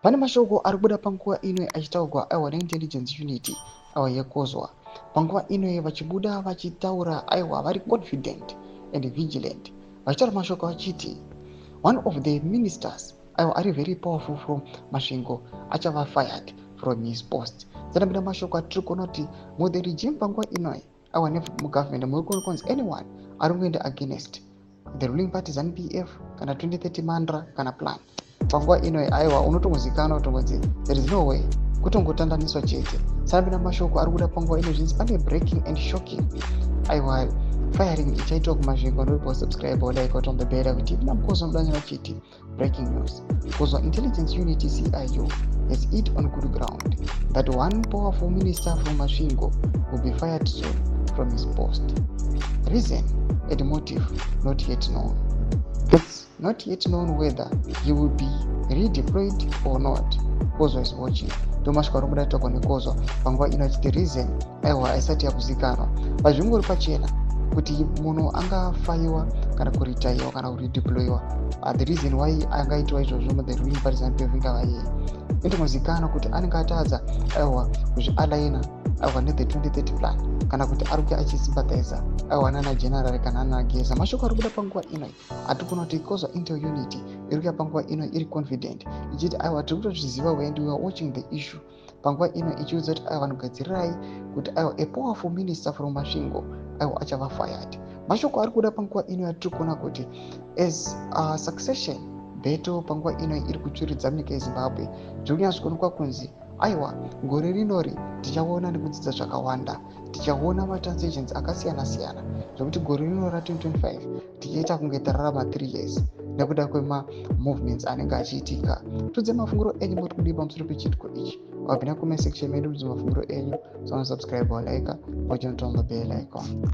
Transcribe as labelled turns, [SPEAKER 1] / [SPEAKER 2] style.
[SPEAKER 1] Pane mashoko ari kubuda panguva ino achitaurwa, aiwa, neintelligence unit, aiwa, yeCOZWA panguva ino, vachibuda vachitaura, aiwa, vari confident and vigilant, vachitaura mashoko vachiti one of the ministers, aiwa, ari very powerful from Masvingo achava fired from his post. Dzanambira mashoko atiri kuona kuti muthe regime panguva inoi, aiwa, nemugovernment muri kuona kunzi anyone ari kuenda against the ruling party ZANU PF kana 2030 mantra kana plan panguva inoi, aiwa, unotongozikanwa kutongonzi there is no way, kutongotandaniswa chete. Sanapinda mashoko ari kuda panguva ino zvinzi pane breaking and shocking, aiwa, firing ichaitwa kuMasvingo. Ndoripo subscribe, like, on the bell kuti ipinda mukozo mudanyana chiti breaking news. COZWA intelligence unit CIU has it on good ground that one powerful minister from Masvingo will be fired soon from his post. Reason and motive not yet known. It's not yet known whether he will be redeployed or not. COZWA is watching. Ndomasvika ari kuda taurwa neCOZWA panguva ino achiti reason, aiwa, haisati yakuzikanwa. Pazvingori pachena kuti munhu angafayiwa kana kuritayiwa kana kuredeployiwa, the reason why angaitwa izvozvo muthe ruling party ZANU PF ingava yei? Inotongozikanwa kuti anenge atadza, aiwa, kuzvialaina, aiwa, nethe 2030 plan, kana kuti ari kuya achisympathiza, aiwa, nana general kana nana Geza. Mashoko ari kuda panguva ino hatiri kuona kuti COZWA intel unit iri kuya panguva ino iri confident ichiti, aiwa, tiri kutozviziva and we are watching the issue panguva ino, ichiudza kuti, aiwa, vanogadzirirai kuti, aiwa, a powerful minister from Masvingo, aiwa, achava fired. Mashoko ari kuda panguva ino yatiri kuona kuti as a succession battle panguva ino iri kutsviridza munyika yeZimbabwe, zviri kunyatsokuonekwa kunzi, aiwa, gore rinori tichaona nekudzidza zvakawanda, tichaona matransitions akasiyana-siyana, zvekuti gore rino ra2025 tichaita kunge tararama 3 years nekuda kwemamovements anenge achiitika. Tudze mafungiro enyu, muri kudii pamusoro pechiitiko ichi? Wapinda comment section medu, mudze mafungiro enyu. Sanosubscribe, walike, wachinotomba bell icon.